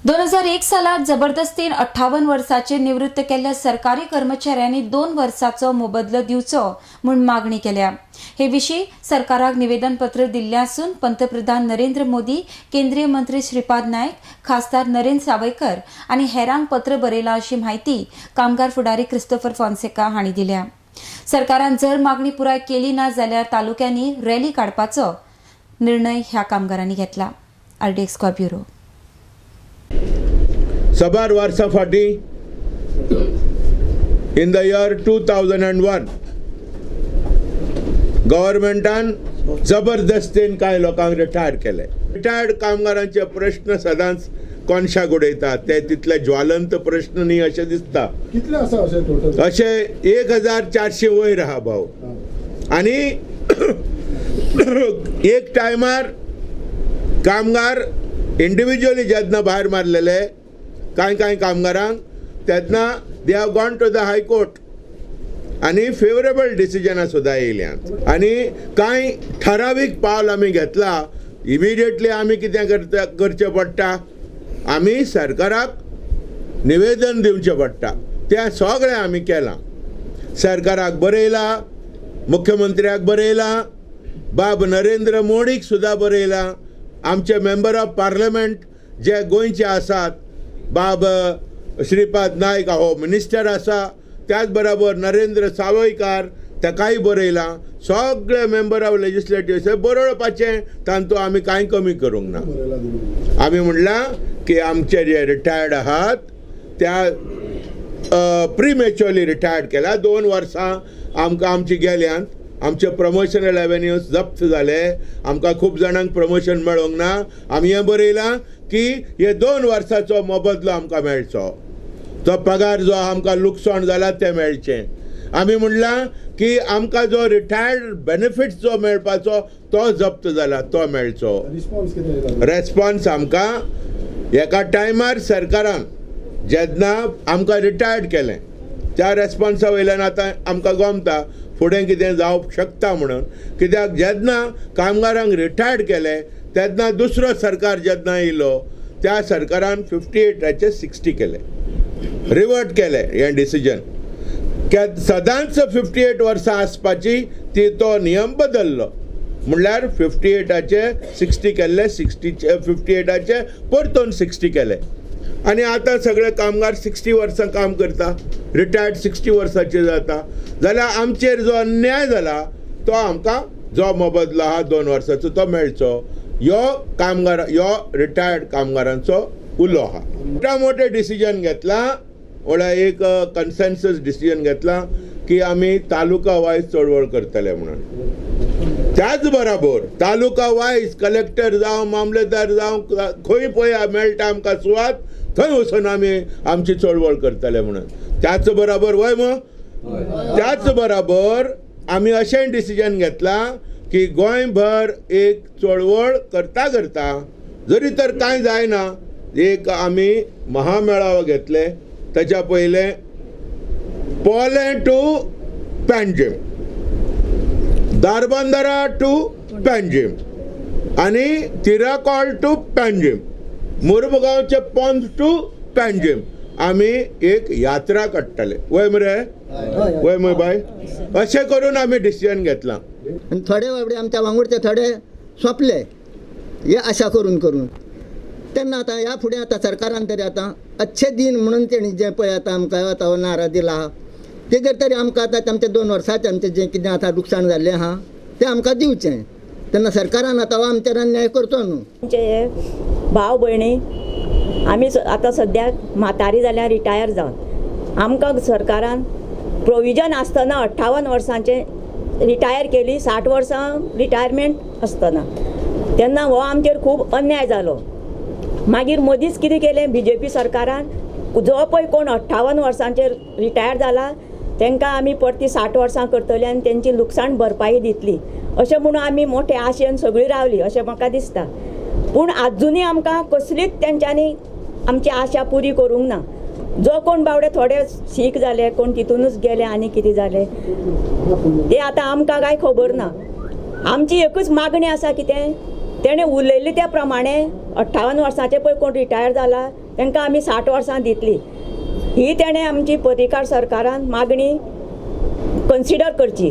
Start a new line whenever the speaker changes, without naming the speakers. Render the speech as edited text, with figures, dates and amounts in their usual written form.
2001 सालात जबरदस्तीन 58 वर्साचेर निवृत्त केल्ल्या सरकारी कर्मचाऱ्यांनी 2 वर्साचो मोबदलो दिवचो म्हूण मागणी केल्या. हे विशीं सरकाराक निवेदनपत्र दिल्लें आसून पंतप्रधान नरेंद्र मोदी, केंद्रीय मंत्री श्रीपाद नायक, खासदार नरेंद्र सावयकर आनी हेरांक पत्र बरयलां अशी म्हायती कामगार फुडारी क्रिस्तोफर फोन्सेका हांणी दिल्या. सरकारान जर मागणी पुराय केली ना जाल्यार तालुक्यांनी रॅली काडपाचो निर्णय ह्या कामगारांनी घेतला. RDX Goa bureau.
सबार वर्सां फाटीं इन the year 2001 गव्हर्मेंटान जबरदस्तीन कांय लोकांक रिटायर्ड केले. रिटायर्ड कामगारांचे प्रश्न सदांच कोनशाक उडयतात, ते तितले ज्वालंत प्रश्न न्ही अशें दिसता.
कितले आसा अशें टोटल?
अशें 1400 वयर आहा भाऊ. आनी एक टायमार कामगार इंडिविज्युअली जेन्ना भायर मारलेले कांय कांय कामगारांक तेन्ना they have gone to the high court आनी फेवरेबल डिसिजनां सुद्दां येयल्यांत. आनी कांय ठरावीक पावल आमी घेतला. इमिडिएटली आमी कितें करता करचें पडटा, आमी सरकाराक निवेदन दिवचें पडटा. तें सगळें आमी केलां. सरकाराक बरयलां, मुख्यमंत्र्याक बरयलां, बाब नरेंद्र मोदीक सुद्दां बरयलां, आमचे मेंबर ऑफ पार्लमेंट जे गोंयचे आसात बाब श्रीपाद नायक हो मिनिस्टर आसा, त्याच बरोबर नरेंद्र सावयकार ताकाय बरयलां. सगळे मेंबर ऑफ लेजिस्लेटिव्ह बरोवपाचें तांतू आमी कांय कमी करूंक ना. आमी म्हणलां की आमचे जे रिटायर्ड आहात त्या प्रिमेच्युअरली रिटायर्ड केल्या, 2 वर्सां आमकां आमची गेल्यांत, आमचे प्रमोशनल एवेन्यूज जप्त जाले, आमकां खूब जाणांक प्रमोशन मेळोंक ना. आमी हें बरयलां की हे 2 वर्साचो मोबदलो आमकां मेळचो, तो पगार जो आमकां लुकसाण जाला तें मेळचें. आमी म्हणलां की आमकां जो रिटायर्ड बेनिफिट्स जो मेळपाचो तो जप्त जाला तो मेळचो. रेस्पॉन्स आमकां एका टायमार सरकारान जेन्ना आमकां रिटायर्ड केलें त्या रेस्पॉन्सा वयल्यान आतां आमकां गमता फुडें कितें जावंक शकता म्हणून. कित्याक जेन्ना कामगारांक रिटायर्ड केलें तेन्ना दुसरो सरकार जेन्ना येयलो त्या सरकारान 58 60 केले, रिवर्ट केलें हें डिसिजन. सदांच 58 वर्सां आसपाची ती तो नियम बदल्लो, म्हणल्यार 58 60 केल्ले, 58 परतून 60 केले. आनी आतां सगळे कामगार 60 वर्सां काम करता, रिटायर्ड 60 वर्सांचे जाता. जाल्यार आमचेर जो अन्याय जाला तो आमकां जो मोबदलो आहा 2 वर्सांचो तो मेळचो, यो कामगार यो रिटायर्ड कामगारांचो उलो आहा. मोठ्या मोठे डिसिजन घेतलां, म्हळ्यार एक कन्सेन्सस डिसिजन घेतलां की आमी तालुका वायज चळवळ करतले म्हणून. त्याच बराबर तालुका वायज कलेक्टर जावं मामलेदार जावं खंय पळय मेळटा आमकां सुवात थंय वचून आमी आमची चळवळ करतले म्हणून. त्याच बराबर वय मग त्याच बराबर आमी अशें डिसिजन घेतलां की गोंयभर एक चळवळ करता करता जरी तर कांय जायना एक आमी महामेळावा घेतले. ताच्या पयलें पोलें टू पँजीम, धारबांदरा टू पँजीम आनी तिराकॉल टू पँजीम, मुरमुगांवचे पोंद टू पँजीम आमी एक यात्रा काडटले. वय मरे वय मरे बाय, अशें करून आमी डिसिजन घेतलां.
आनी थोडे बाबडे आमच्या वांगडचे थोडे सोंपले हे आशा करून करून. तेन्ना आतां ह्या फुडें आतां सरकारान तरी आतां अच्छे दिन म्हणून तेणी जें पळय आतां आमकां आतां नारा दिला तेजेर तरी आमकां आतां आमच्या 2 वर्साचें आमचें जें कितें आतां लुकसाण जाल्लें आहा तें आमकां दिवचें. तेन्ना सरकारान आतां आमचेर अन्याय करचो न्हू.
आमचे हे भाव भयणी आमी आतां सद्याक म्हातारी जाल्यार रिटायर जावन आमकां सरकारान प्रोविजन आसतना 58 वर्सांचें रिटायर केली, 60 वर्सां रिटायरमेंट आसतना, तेन्ना हो आमचेर खूब अन्याय जालो. मागीर मदींच कितें केलें बीजेपी सरकारान, जो पळय कोण 58 वर्सांचेर रिटायर जाला तांकां आमी परती 60 वर्सां करतली आनी तेंची लुकसाण भरपाई दितली अशें म्हणून आमी मोठे आशेन सगळीं रावली अशें म्हाका दिसता. पूण आजुनूय आमकां कसलीच तेंच्यांनी आमची आशा पुरी करूंक ना. जो कोण बावडे थोडे शीक जाले, कोण तितूनच गेले आनी कितें जालें तें आतां आमकां कांय खबर ना. आमची एकूच मागणी आसा कितें, तेणें उलयल्लें त्या प्रमाणे 58 वर्सांचे पळय कोण रिटायर जाला तांकां आमी 60 वर्सां दितली. ही तेणें आमची पर्रीकार सरकारान मागणी कन्सिडर करची.